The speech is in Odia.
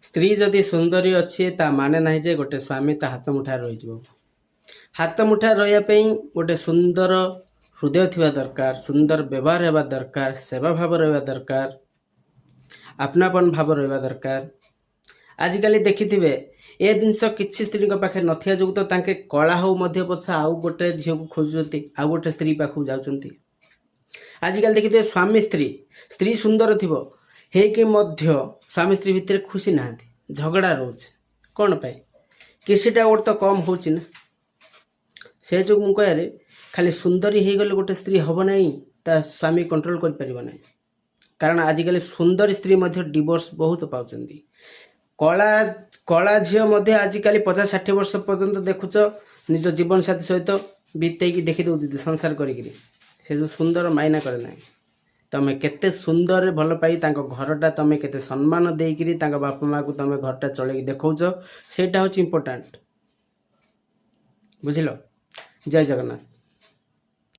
ସ୍ତ୍ରୀ ଯଦି ସୁନ୍ଦରୀ ଅଛି, ତା ମାନେ ନାହିଁ ଯେ ଗୋଟେ ସ୍ୱାମୀ ତା ହାତ ମୁଠାରେ ରହିଯିବ। ହାତ ମୁଠାରେ ରହିବା ପାଇଁ ଗୋଟେ ସୁନ୍ଦର ହୃଦୟ ଥିବା ଦରକାର, ସୁନ୍ଦର ବ୍ୟବହାର ହେବା ଦରକାର, ସେବା ଭାବ ରହିବା ଦରକାର, ଆପଣାପନ ଭାବ ରହିବା ଦରକାର। ଆଜିକାଲି ଦେଖିଥିବେ, ଏ ଜିନିଷ କିଛି ସ୍ତ୍ରୀଙ୍କ ପାଖରେ ନଥିବା ଯୋଗୁଁ ତ ତାଙ୍କେ କଳା ହଉ ମଧ୍ୟ ପଛେ ଆଉ ଗୋଟେ ଝିଅକୁ ଖୋଜୁଛନ୍ତି, ଆଉ ଗୋଟେ ସ୍ତ୍ରୀ ପାଖକୁ ଯାଉଛନ୍ତି। ଆଜିକାଲି ଦେଖିଥିବେ, ସ୍ୱାମୀ ସ୍ତ୍ରୀ, ସ୍ତ୍ରୀ ସୁନ୍ଦର ଥିବ ହେଇକି ମଧ୍ୟ ସ୍ୱାମୀ ସ୍ତ୍ରୀ ଭିତରେ ଖୁସି ନାହାନ୍ତି, ଝଗଡ଼ା ରହୁଛି। କ'ଣ ପାଇଁ? କିଛିଟା ଗୋଟେ ତ କମ୍ ହେଉଛି ନା। ସେ ଯୋଗୁଁ ମୁଁ କହିବାରେ, ଖାଲି ସୁନ୍ଦରୀ ହେଇଗଲେ ଗୋଟେ ସ୍ତ୍ରୀ ହେବ ନାହିଁ, ତା ସ୍ୱାମୀ କଣ୍ଟ୍ରୋଲ କରିପାରିବ ନାହିଁ। କାରଣ ଆଜିକାଲି ସୁନ୍ଦରୀ ସ୍ତ୍ରୀ ମଧ୍ୟ ଡିଭୋର୍ସ ବହୁତ ପାଉଛନ୍ତି। କଳା କଳା ଝିଅ ମଧ୍ୟ ଆଜିକାଲି 50-60 ବର୍ଷ ପର୍ଯ୍ୟନ୍ତ ଦେଖୁଛ, ନିଜ ଜୀବନସାଥୀ ସହିତ ବିତେଇକି ଦେଖି ଦେଉଛନ୍ତି ସଂସାର କରିକିରି। ସେ ଯେଉଁ ସୁନ୍ଦର ମାଇନା କରେ ନାହିଁ। ତମେ କେତେ ସୁନ୍ଦରରେ ଭଲ ପାଇ ତାଙ୍କ ଘରଟା ତମେ କେତେ ସମ୍ମାନ ଦେଇକିରି ତାଙ୍କ ବାପା ମାଆକୁ ତମେ ଘରଟା ଚଳେଇକି ଦେଖାଉଛ, ସେଇଟା ହେଉଛି ଇମ୍ପୋର୍ଟାଣ୍ଟ, ବୁଝିଲ? ଜୟ ଜଗନ୍ନାଥ।